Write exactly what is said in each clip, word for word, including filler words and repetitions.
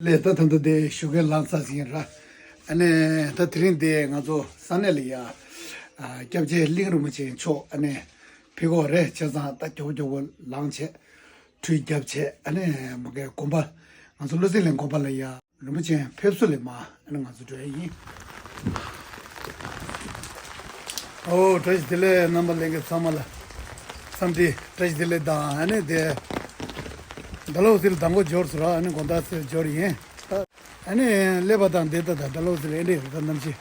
ལས་ད་ད་ལྟ་དེ་ཞུ་མཁན་ལངས་ཚར་ཟིན་ར། ཨ་ནི་ད་དེ་རིང་དེ་ང་ཚོ་ས་གནས་ལ་ཡ། ཨ། སྐྱབས་རྗེ་གླིང་རིན་པོ་ཆེ་མཆོག་ཨ་ནི་ཕེབས་ཀྱི་ཡོད་རེད། བྱས་ཙང་ད་མགྱོགས་པོ་མགྱོགས་པོ་ལངས་བྱས། ཁྲུས་བརྒྱབ་བྱས། ཨ་ནི་མ་གི་དགོན་པ། ང་ཚོ་བློ་གསལ་གླིང་དགོན་པ་ལ་ཡ། རིན་པོ་ཆེ་ཕེབས་བསུ་ལ་མར་ཨ་ནི་ང་ཚོ་འགྲོ་ཡ་ཡིན། ཨོ། བཀྲ་ཤིས་བདེ་ལེགས། རྣམ་པ་ལྷན་རྒྱས་ཚང་མ་ལ་འཚམས་འདྲི་བཀྲ་ཤིས་བདེ་ལེགས་དང་། ཨ་ནི་དེ་ཌལ་ཧོ་སི་ལ་མདང་དགོང་འབྱོར་སོང་ར། ཨ་ནི་དགོང་དག་ཚེ་འབྱོར་ཡིན། ཨ་ནི་སླེབས་པ་དང་དེ་ལྟ་དང་ཌལ་ཧོ་སི་ལ་ཨེ་འདྲ་ཡོད་ད་གནམ་གཤིས།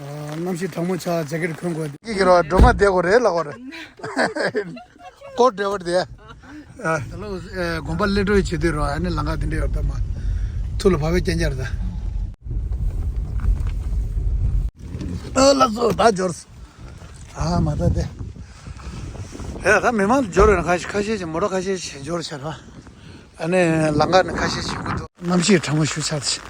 ཨ། གནམ་གཤིས་གྲང་མོ་ཆགས། ཇེ་ཀེཊ་གོན་དགོས། ཀྱི་ཀྱི་རོ་སྒྲོལ་མ་བསྡད་དགོས་རེད་ལབ་དགོས་རེད། སྐོར་འདྲ་བོ་དེ། ཨ། ད་ལོ། ཨེ། དགོན་པ་སླེབས་འགྲོ་བྱེད་དུས་རོ། ཨ་ནི་ལམ་ཁ་དེ་འདྲ་ཡོད་ད་མར་ཐུགས་ལ་བབས་པའི་རྐྱང་རྐྱང་རེད་ད། ཨ། ལགས་སོ། ད་འབྱོར། ཨ་མ་ད་དེ། ཨེ། ད་མི་མང་འབྱོར་ཡོད་ན། ཁ་ཤས་ཁ་ཤས་ཤིག་མོ་ཊ་ཁ་ཤས་ཤིག་འབྱོར་ཤར་བ། ཨ་ནི་ལམ་ཁ་ནས་ཁ་ཤས་ཤིག་འགོ་འདུག་གནམ་གཤིས་གྲང་མོ་ཞེ་པོ་ཆགས་ཏེ།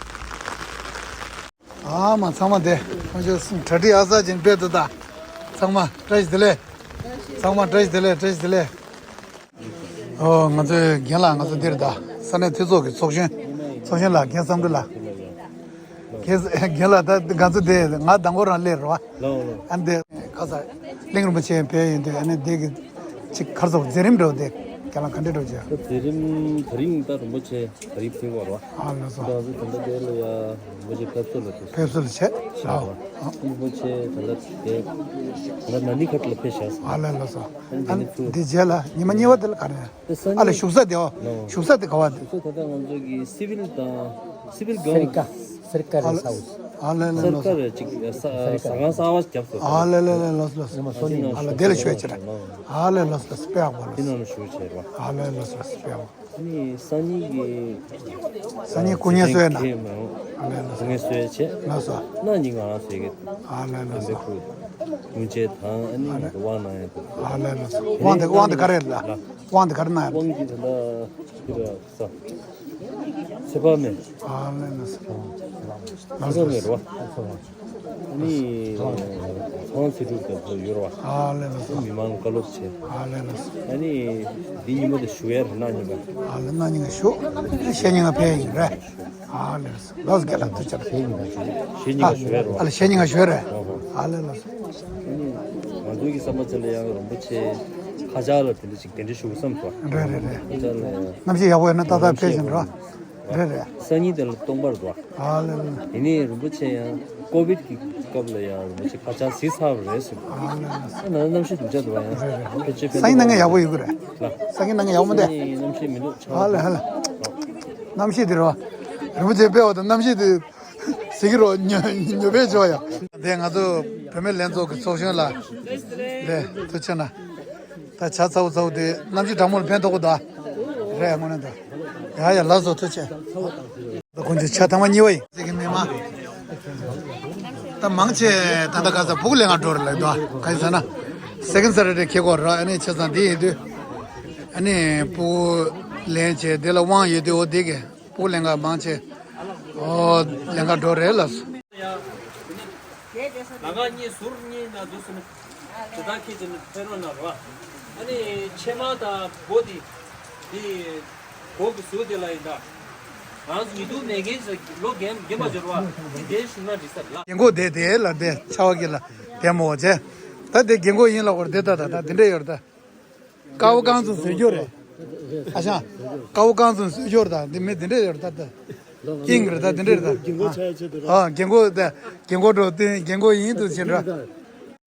ཨ་མ། ཚང་མ་དེ་ཁོང་ཚོ་གྲ་སྒྲིག་ཨ་ས་ཅན་དཔེ་འདུག་ད། ཚང་མ་བཀྲ་ཤིས་བདེ་ལེགས། ཚང་མ་བཀྲ་ཤིས་བདེ་ལེགས། བཀྲ་ཤིས་བདེ་ལེགས། ཨོ། ང་ཚོའི་རྒན་ལགས། ང་ཚོ་འདིར་ད་ས་གནས་འཐུས་ཚོགས་ཀྱི་ཚོགས་གཞོན། ཚོགས་གཞོན་ལགས། རྒན་བསམ་འགྲུབ་ལགས། རྒན། རྒན་ལགས། ད་ང་ཚོ་དེ་ང་མདང་དགོང་རང་སླེབས་རེད་བ། ལགས་ལགས། ཨ་ནི་དེ་ག་ས་གླིང་རིན་པོ་ཆེ་ཕེབས་ཡོང་དུས། ཨ་ནི་དེ་གི་ཅིག་ག་རེ་ཟེར། མཛད་རིམ་འདྲ་བོ་དེ་རྒན་ལགས་ག་འདྲ་འདྲ་བོ་བྱས། མཛད་རིམ་ད་རིང་ད་རིན་པོ་ཆེ་ག་རེ་ཕེབས་པ་རེད་བ། ཨ། ལགས་སོ། ད་ང་ཚོ་ད་ལྟ་དེ་ལ་ཡ་རིན་པོ་ཆེ་ཕེབས་བསུ་ལ་ཕེབས། ཕེབས་བསུ་ལ་བྱས། ལགས། རིན་པོ་ཆེ་ད་ལྟ་དེ་ད་ལྟ་ན་ནིང་ཁ་ཐུག་ལ་ཕེབས་བཞག་སོང་། ཨ་ལས། ལགས་སོ། ཨ་ནི་འདི་རྗེས་ལ་ཉི་མ་གཉིས་པ་དེ་ལ་ག་རེ། ཨ་ལས། བཞུགས་ས་དེ། ཨོ། བཞུགས་ས་དེ་ག་བ་དེ། བཞུགས་ས་ད་ལྟ་ང་ཚོ་གི་སི་ཝིལ་དང་། སི་ཝིལ་གྷརལ། སར་ཀར། སར་ཀར་རེད། ཨ་ལས། ལགས་སོ། སར་ཀར་རེད། ཅིག་ཟ་ཟ་ཁང་གསར་པ་བརྒྱབ་སོང་། ཨ་ལས། ལགས་ལགས། ལགས་སོ། ཨ་ལས། ལགས་སོ། དེ་ལ་ཞུ་ཡ་བྱེད་ར། ཨ་ལས། ལགས་སོ། ལགས་སོ། དཔེ་ཡག་པོ། ལགས་སོ། དེ་ནང་ལ་ཞུ་བྱེད་ར། ཨ་ལས། ལགས་སོ། ལགས་སོ། དཔེ་ཡག་པོ། ཨ་ནི་སང་ཉིན་གྱི། སང་ཉིན་སྐུ་ངལ་གསོ་ཡས་ན། ཨ་ལས། ལགས་སོ། སྐུ་ངལ་གསོ་ཡས་བྱས། ལགས་སོ། གནངས་ཉིན་ང་རང་ཚོའི་གི། ཨ་ལས། ལགས་སོ། དགོན་པའི་སྐུ་སྙུང་གཞས་དང་། ཨ་ནི་ང་ཚོ་དབང་གནང་ཡས་དང་། ཨ་ལས། ལགས་སོ། དབང་དེ། དབང་དེ་ག་རེ་རེད་ལགས། དབང་དེ་ག་རེ་གནང་ཡས། དབང་གི་ད་ལྟ་འདི་ར་ས། ཚེ་དཔག་མེད། ཨ་ལས། ལགས་སོ། ཚེ་དཔག་མེད་རེད་བ། ཨ་ནི་ཚེ་དབང་ཚེ་སྒྲུབ་དེ་ཚོ་ཡོད་རེད་བ། ཨ་ལས། ལགས་སོ། མི་མང་བཀའ་སློབ་བྱས། ཨ་ལས། ལགས་སོ། ཨ་ནི་འདི་ཉིན་མོ་དེ་བཞུགས་ཡ་རེད། གནངས་ཉིན་པ། ཨ་ལས། གནངས་ཉིན་བཞུགས། གཞེས་ཉིན་ང་ཕེབས་ཡིན་རེད། ཨ་ལས། ལགས་སོ། རྒན་ལགས་ཐུགས་རྗེ་ཆེ། གཞེས་ཉིན་ང་བཞུགས་ཡ་རེད་བ། ཨ་ལས། གཞེས་ཉིན་ང་བཞུགས་རེད། ཨ་ལས། ལགས་སོ། ཨ་ནི་ང་ཚོའི་གི་བསམ་པ་ཚེ་ལ་ཡང་རིན་པོ་ཆེ་ཁ་ཆག་ལ་དེ་འདྲ་ཅིག་གདན་འདྲེན་ཞུ་དགོས་བསམ་སོང་། རེད་རེད་རེད། ཁ་ཆག་ལ་ཡང་། གནམ་གཤིས་ཡག་པོ་ཡོད་ན་ཏག་ཏག་ཕེབས་བཞིན་འགྲོ། རེད་རེད། སང་ཉིན་དེ་ལ་སྟོང་པར་འགྲོ། ཨ་ལས། ལས། དེ་ནས་རིན་པོ་ཆེ་ཡང་ཀོ་བིད་ཀྱི་སྐབས་ལ་ཡང་རིན་པོ་ཆེ་ཁ་ཆག་གཟིགས་ཚར་བ་རེད་ཟེར། ཨ་ལས། ལས། ཨ་ནི་གནམ་གཤིས་སྡུག་ཅག་འདུག་བ། ཡང་རེད་རེད། ཕལ་ཆེར་ཕན་ཐོགས། སང་ཉིན་གནངས་ཉིན་ཡག་པོ་ཡོད་ཀྱི་རེད། ལགས། སང་ཉིན་གནངས་ཉིན་ཡག་པོ་མ་རེད། སང་ཉིན་གནམ་གཤིས་མི་འདུག་ཆར་པ། ཨ་ལས། ཨ་ལས། གནམ་གཤིས་དེ་རེད་བ། རིན་པོ་ཆེ་ཕེབས་པ་དང་གནམ་གཤིས་དེ། ཟེར་གྱི་རོ། ཉོ་ཉོ་བས་ཆོག་ཡ། དེ་ང་ཚོ་བུད་མེད་ལྷན་ཚོགས་ཀྱི་ཚོགས་གཞོན་ལགས། དེ་ཐུགས་རྗེ་གནང་། ད་ཇ་ཚ་བོ་ཚ་བོ་དེ་གནམ་གཤིས་གྲང་མོ་ལ་ཕན་ཐོགས་གི་འདུག་ཨ། རེད། དངོས་གནས་ད། ཡ་ཡ། ལགས་སོ། ཐུགས་རྗེ་ཆེ། ད་ཁོང་ཚོས་ཇ་ཐེངས་མ་གཉིས་པ་ཡིན། ཟེར་གྱི་མི་མང་། ད་མང་ཆེ་ད་ལྟ་ག་ས་ཕྲུ་གུ་ལེན་ག་འགྲོ་རེད་ལབ་འདུག་ཨ། ག་ཡིན་ཟེར་ན། སེ་ཀེན་ཌི་སེ་ཊར་ཌེ་འཁེལ་གྱི་ཡོད་རེད། ཨ་ནི་བྱས་ཙང་དེ་ཡིན་དུས། ཨ་ནི་ཕྲུ་གུ་ལེན་བྱས་དེ་ལ་དབང་ཡོད་དུས། འོ་དེ་གི་ཕྲུ་གུ་ལེན་ག་མང་ཆེ། ཨོ། ལེན་ག་འགྲོ་རེད་ལབ་སོང་། ལམ་ཁ་གཉིས་ཟུར་གཉིས་ན་འདུག་སེ་ནི། དེ་དག་ཁྱེད་ཀྱིས་ནི་ཕེབས་རོགས་གནང་རོགས། ཨ་ནི་ཕྱེ་མར་དང་སྒོ་དེ། དེ་སྒོ་གི་ཟུར་དེ་ལ་ཡིན་ད། ང་ཚོ་ཉི་གདུགས་མེད་མཁན་ཞིག་ལོ་རྒན་རྒན་པ་འབྱོར་བ་དེ་དེ་བཞུགས་ན་འགྲིག་ས་རེད་ལགས། རྒན་གོག་དེ་དེ་ལ་དེ་ཆ་བ་གི་ལ་དེ་མོ་བྱས། ད་དེ་རྒན་གོག་ཡིན་ལབ་དགོས་རེད། དེ་ད་ད་ད་དེ་འདྲས་ཡོད་རེད་ད། དཀར་པོ་རྐང་བཙུགས་བཟོས་རྒྱུ་རེད། ཨ་ཞང་། དཀར་པོ་རྐང་བཙུགས་བཟོས་རྒྱུ་རེད་ད། འདི་མི་འདི་འདྲས་ཡོད་རེད་ད། ད་ཀིང་རེད་ད། འདི་འདྲས་རེད་ད། ཨ། རྒན་གོག་ད། རྒན་གོག་འགྲོ་དུས་རྒན་གོག་ཡིན་དུས་ཕྱིན་འགྲོ།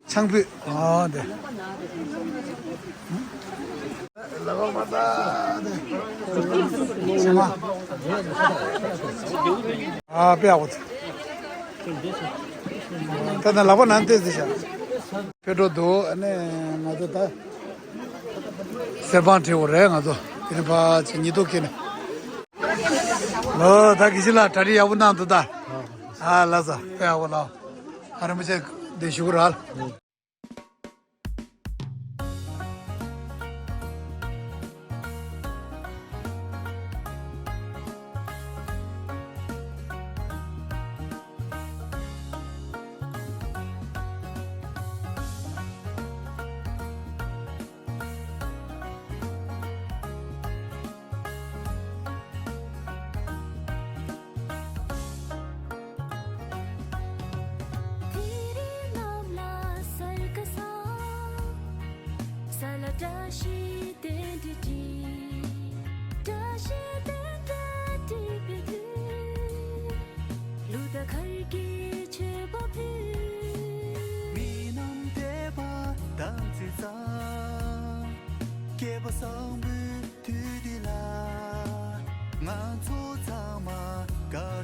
ཆང་ཕུད། ཨ། དེ། ལ་བ་མ་ད་དེ། ཨ། དཔེ་ཡག་པོ་འདུག་ད་ལྟ་ལག་པ་ནང་བལྟས་ཟེར་བྱ། ཕེབས་འགྲོ་འདུག་ཨ་ནི་ང་ཚོ་ད་གསེར་སྦང་བྲིས་པ་རེད། ང་ཚོ་དེ་རིང་ཕར་ཕྱིན་ཉི་གདུགས་ཁྱེར་ནས། ལོ། ད་དགེ་བཤེས་ལགས་གྲ་སྒྲིག་ཡག་པོ་གནང་འདུག་ད། ཨ། ལགས་སོ། དཔེ་ཡག་པོ་ལགས། ཨ། རིན་པོ་ཆེ་འདི་བཞུགས་ར།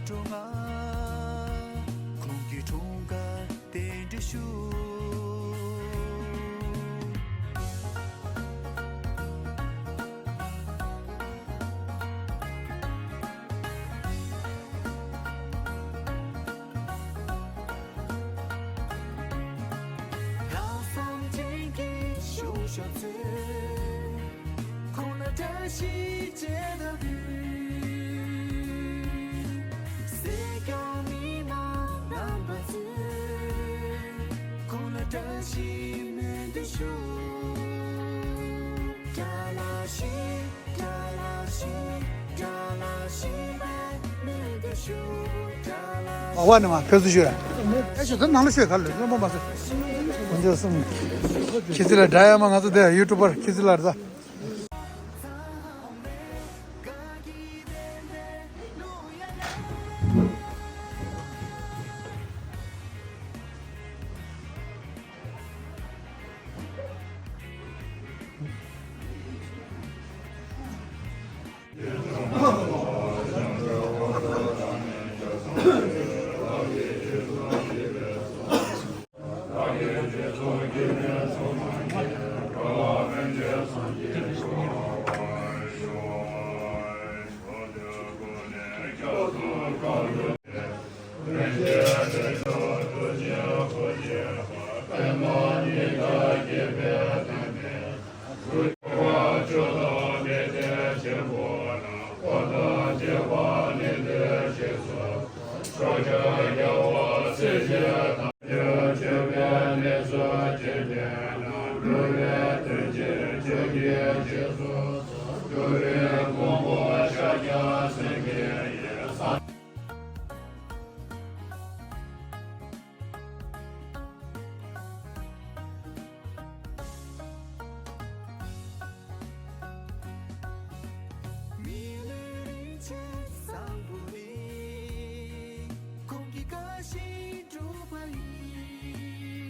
འགྲོ་ང་ཁོང་གི་འཁྲུངས་སྐར་རྟེན་འབྲེལ་ཞུ། ལྷག་བསམ་ཅན་གྱི་གཞུང་ཞབས་ཚོས། ཁོང་ལ་བཀྲ་ཤིས་བཅས་དང་འབུལ། སྲིད་སྐྱོང་མི་མང་རྣམ་པ་ཚོས། ཁོང་ལ་བཀྲ་ཤིས་སྨོན་འདུན་ཞུ། བཀྲ་ཤིས་བཀྲ་ཤིས་བཀྲ་ཤིས་པའི་སྨོན་འདུན་ཞུ། བཀྲ་ཤིས། ཨ་ཝ་ནི་མ་ཕེབས་བསུ་ཞུ་ཡ། ཨེ་ཞུ་ད་ནང་ལ་ཞུ་ག་ལ་བློན་པོ་མ་ཟེར། དཀོན་མཆོག་གསུམ། ཁྱེད་ཚོ་ལ་དགྲ་ཡ་མ་ང་ཚོ་དེ་ཡུ་ཊུབ་པར་ཁྱེད་ཚོ་ལ་རེད་ད།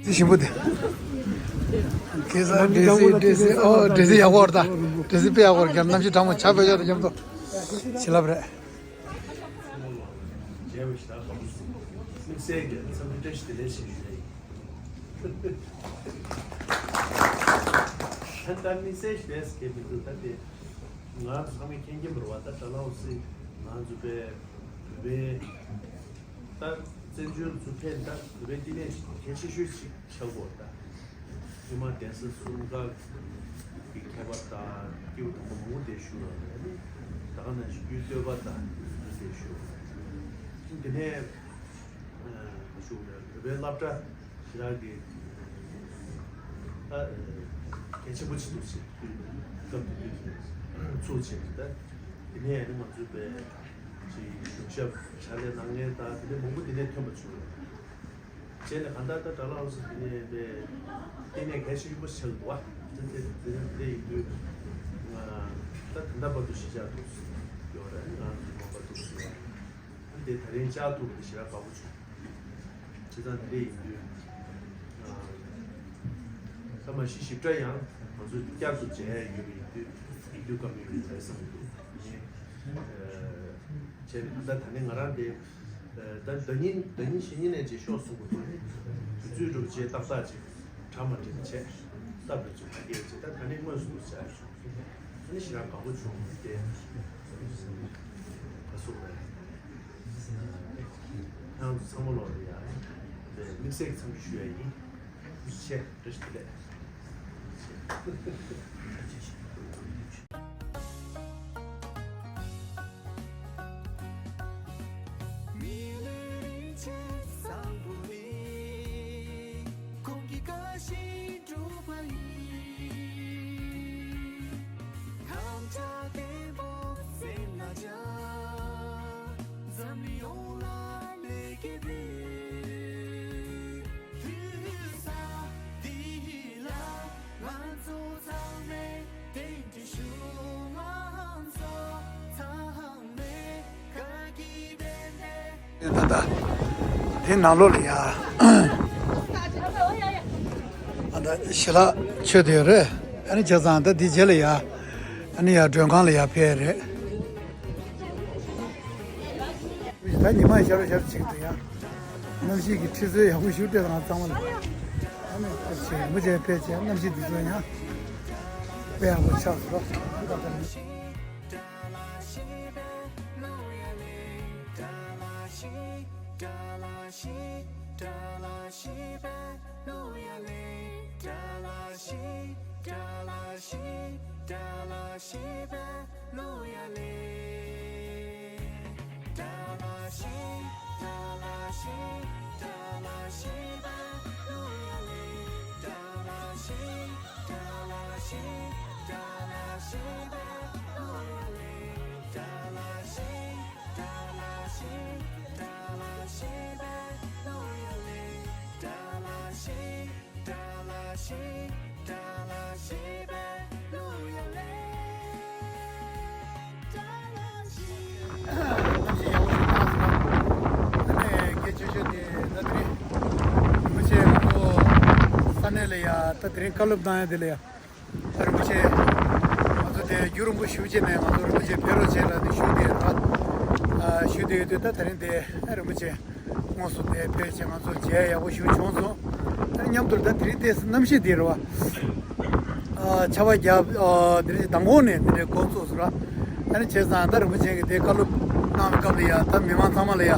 དེ་ཞིམ་པོ་དེ། ཁེ་ས་འདྲེ་སི་འདྲེ་སི་ཨོ་འདྲེ་སི་ཡག་པོ་རེད་ད། འདྲེ་སི་དཔེ་ཡག་པོ་རེད། རྒྱབ་གནམ་གཤིས་གྲང་མོ་ཆ་བོད་ཤོག་དང་མཉམ་དུ་བྱིན་རླབས་རེད། མཇལ་བ་ཞེ་དྲག་དགའ་པོ་བྱུང་། དམིགས་བསལ་གྱི་འཚམས་འདྲི་བཀྲ་ཤིས་བདེ་ལེགས་ཞེས་ཞུ་ཡ་ཡིན། ད་ལྟ་དམིགས་བསལ་ཞེས་པའི་སྐད་མི་འདུག་ད་དེ་ང་ཚོ་ཚང་མས་མཁྱེན་མཁྱེན་པ་རེད་བ། ད་ཌལ་ཧོ་སི་ང་ཚོ་པའི་བོད་པའི་ད་བཙན་བྱོལ་ཚུར་ཕེབས་ད་བོད་པའི་བསྟི་གནས་གལ་ཆེ་ཤོས་ཤིག་ཆགས་ཡོད་ད། ཉི་མ་གདན་ས་གསུམ་ཀ་གི་མཁས་པ་དང་སྐྱེས་བུ་དམ་པ་མང་པོ་དེ་བཞུགས་ཡོད་རེད། ད་ག་ནང་བཞིན་རྒྱུད་སྟོད་པ་དང་དེ་བཞུགས་ཡོད། དེ་ནས་ཞུ་བོད་པའི་སློབ་གྲྭ་ཞེ་དྲག་གི་ད་གལ་ཆེན་པོ་ཆེ་འདུག་ཟེར། སྐབས་དེ་དུས་ཚུགས་ཆེ་ད་དེ་ནས་ང་ཚོའི་པའི་ཅིག་གཞུང་ཞབས་ཕྱག་ལས་གནང་མཁན་དང་དེ་ནས་མང་པོ་དེ་ནས་ཐོན་པ་བྱུང་ཡོད། བྱས་ནས་གང་ལྟར་ད་ཌལ་ཧོ་སི་དེ་ནས་པའི་བསྟི་གནས་གལ་ཆེ་ཤོས་པོ་ཆགས་འདུག་བ། དེ་དེ་དེ་དེ་ཡིན་དུས་ང་ད་ད་ལྟ་བར་དུ་གཞིས་ཆགས་འདུག་ཡོད་རེད། ང་ཚོ་དགོན་པ་འདུག་ཡོད་རེད། ཨ་ནི་དེ་ད་རིང་བཅར་ཐུབ་པ་དེ་ཞེ་དྲག་དགའ་པོ་བྱུང་། བྱས་ཙང་དེ་འདྲ་ཡིན་དུས། ཨ། ད་མ་གཞི་ཞིབ་ཕྲ་ཡང་ང་ཚོས་བསྐྱར་དུ་མཇལ་ཡ་ཡོད་པ་ཡིན་དུས་ཡིན་དུས་སྐབས་ཡོད་པ་རེད་བསམ་གྱི་འདུག་ཨ་ནི། ཨ། བྱས་ནས་ད་ལྟ་ད་ནི་ང་རང་དེ། ཨ། ད་ཟླ་ཉིན་ཟླ་ཉིན་ཕྱི་ཉིན་ནས་རྗེས་ཤོག་གསུང་གི་འདུག་དུས་ཚོད་འགྲུབ་རྗེས་ཏག་ཏག་ཅིག་གྲ་མ་འགྲིག་པ་བྱས། སྟབས་རེ་ཚུགས་ད་སྐད་བྱས་ད་ད་ནི་དངོས་སུ་འདུག་བྱ་ཡ་བྱུང་། ཨ་ནི་ཞེ་དྲག་དགའ་པོ་བྱུང་སྟེ། ད་སོ་བས་ཁྱེད་རང་ཚོ་ཚང་མ་ལོག་ལ་ཡ་དེ་དམིགས་བསལ་གྱི་འཚམས་འདྲི་ཞུ་ཡ་ཡིན། ཐུགས་རྗེ་ཆེ། བཀྲ་ཤིས་བདེ་ལེགས། མི་ལུས་རིན་ཆེན་བཟང་པོ་ནི། ཁོང་གི་བཀའ་བཞིན་སྒྲུབ་པ་ཡིན། དམ་བཅའ་བརྟན་པོ་སེམས་ལ་འཇགས། འཛམ་གླིང་ཡོངས་ལ་ལེགས་སྐྱེས་ཕུལ། དུས་བཟང་འདི་ལ་ང་ཚོ་ཚང་མས་རྟེན་འབྲེལ་ཞུ། ང་ཚོ་ཚང་མས་དགའ་སྐྱིད་ལྡན་པའི། ད་ལྟ་དེ་ནང་ལོགས་ལ་ཡ། ཨ་ད་ཞལ་ལག་མཆོད་དེ་ཡོད་རེད། ཨ་ནི་བྱས་ཙང་ད་དེ་རྗེས་ལ་ཡ། ཨ་ནི་ཡ་མགྲོན་ཁང་ལ་ཡ་ཕེབས་རེད། ད་ཉི་མ་ཤར་ཤར་ཅིག་ཏུ་ཡང་གནམ་གཤིས་ཀྱི་ཁྲི་ཚོད་ཡག་པོ་ཞིག་སྤྲད་དང་ཚང་མ་ལ། ཨ་ནི་ཕེབས་བྱས་རིན་པོ་ཆེ་ཕེབས་བྱས་གནམ་གཤིས་འདི་ཚོ་ཡང་དཔེ་ཡག་པོ་ཆགས་སོང་། ས་གནས་ལ་ཡ་ད་དེ་རིང་བཀའ་སློབ་གནང་ཡ་དེ་ལ་ཡ། རིན་པོ་ཆེ། ང་ཚོ་དེ་རྒྱུན་རིང་པོ་ཞེ་པོ་ཅིག་ནས་ང་ཚོ་རིན་པོ་ཆེ་ཕེབས་རོགས་བྱེད་ལབ་ནས་ཞུ་བསྡད་ར། ཨ། ཞུ་བསྡད་ཡོད་དུས་ད་དེ་རིང་དེ་རིན་པོ་ཆེ་དངོས་སུ་དེ་ཕེབས་བྱས་ང་ཚོ་མཇལ་ཡག་པོ་ཞེ་པོ་བྱུང་སོང་། ཨ་ནི་མཉམ་དུ་ད་དེ་རིང་དེ་གནམ་གཤིས་དེ་རེད་བ། ཨ། ཆར་པ་བརྒྱབ། ཨ། དེ་རིང་མདང་དགོང་ནས་དེ་འདྲའི་འགོ་བཙུགས་སོང་ར། ཨ་ནི་བྱས་ཙང་ད་རིན་པོ་ཆེ་གིས་དེ་བཀའ་སློབ་གནང་བའི་སྐབས་ལ་ཡ་ད་མི་མང་ཚང་མ་ལ་ཡ།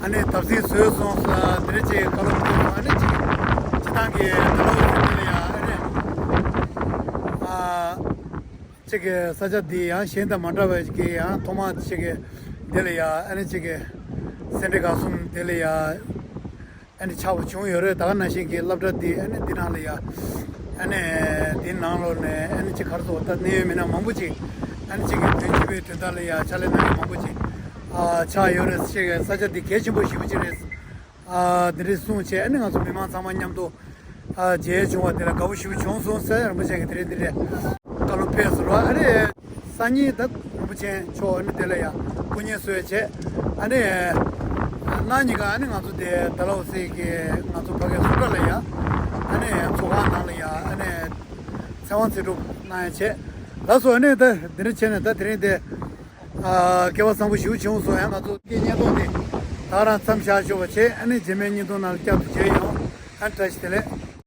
ཨ་ནི་བརྡབ་གསིག་བཟོས་སོང་ཟེར་དེ་འདྲ་ཅིག་བཀའ་སློབ་གནང་སོང་། ཨ་ནི་ཅིག་སྤྱི་བཏང་གི་ད་ལོ་ཟེར་དེ་ལ་ཡ། ཨ་ནི། ཨ། གཅིག་གི་ས་ཆ་འདི་ཡང་གཞན་དང་མ་འདྲ་བ་ཞིག་གི་ཡང་ཐོག་མ་གཅིག་གི་འདི་ལ་ཡ། ཨ་ནི་གཅིག་གི་སེ་འབྲས་དགའ་གསུམ་འདི་ལ་ཡ། ཨ་ནི་ཆགས་པ་བྱུང་ཡོད་རེད། ད་ག་ནང་བཞིན་གྱི་སློབ་གྲྭ་འདི་ཨ་ནི་འདི་ནང་ལ་ཡ། ཨ་ནི་འདི་ནང་ལོགས་ནས་ཨ་ནི་གཅིག་ག་རེ་ཟེར་ད་གནད་ཡོད་མི་སྣ་མང་པོ་ཅིག་ཨ་ནི་གཅིག་གི་དུས་ཕྱི་པའི་དུས་ད་ལ་ཡ་ཕྱག་ལས་གནང་མཁན་མང་པོ་ཅིག་ཨ་ཆགས་ཡོད་རེད། གཅིག་གི་ས་ཆ་འདི་གལ་ཆེན་པོ་ཞེ་པོ་ཅིག་རེད། ཨ། འདི་འདྲས་གསུངས་བྱས་ཨ་ནི་ང་ཚོ་མི་མང་ཚང་མ་མཉམ་དུ། ཨ། མཇལ་བྱུང་བ་དེ་ལ་དགའ་བོ་ཞེ་པོ་བྱུང་སོང་ཟེར། རིན་པོ་ཆེ་གིས་དེ་རིང་འདི་འདྲས་བཀའ་སློབ་ཕེབས་སོང་ར། ཨ་ནི་སང་ཉིན་ད་རིན་པོ་ཆེ་མཆོག་ཨ་ནི་དེ་ལ་ཡ་སྐུ་ཉིད་གསོལ་བྱས། ཨ་ནི་གནངས་ཉིན་ཀ་ཨ་ནི་ང་ཚོ་དེ་ཌལ་ཧོ་སི་གི་ང་ཚོ་ཕ་གིའི་སུ་ཊ་ལ་ཡ། ཨ་ནི་ཚོགས་ཁང་ནང་ལ་ཡ། ཨ་ནི་ཚེ་དབང་ཚེ་སྒྲུབ་གནང་ཡ་བྱས། ལགས་སོ། ཨ་ནི་ད་འདི་འདྲ་བྱས་ནས་ད་དེ་རིང་དེ། ཨ། སྐལ་བ་བཟང་པོ་ཞེ་པོ་བྱུང་སོང་། ཡང་ང་ཚོ་སྐད་བརྙན་ཐུང་འདི་ད་ག་རང་མཚམས་བཞག་ཆོག་པ་བྱས། ཨ་ནི་རྗེས་མའི་བརྙན་ཐུང་ནང་ལ་བསྐྱར་དུ་མཇལ་ཡོང་། ཨ་ནི་བཀྲ་ཤིས་བདེ་ལེགས།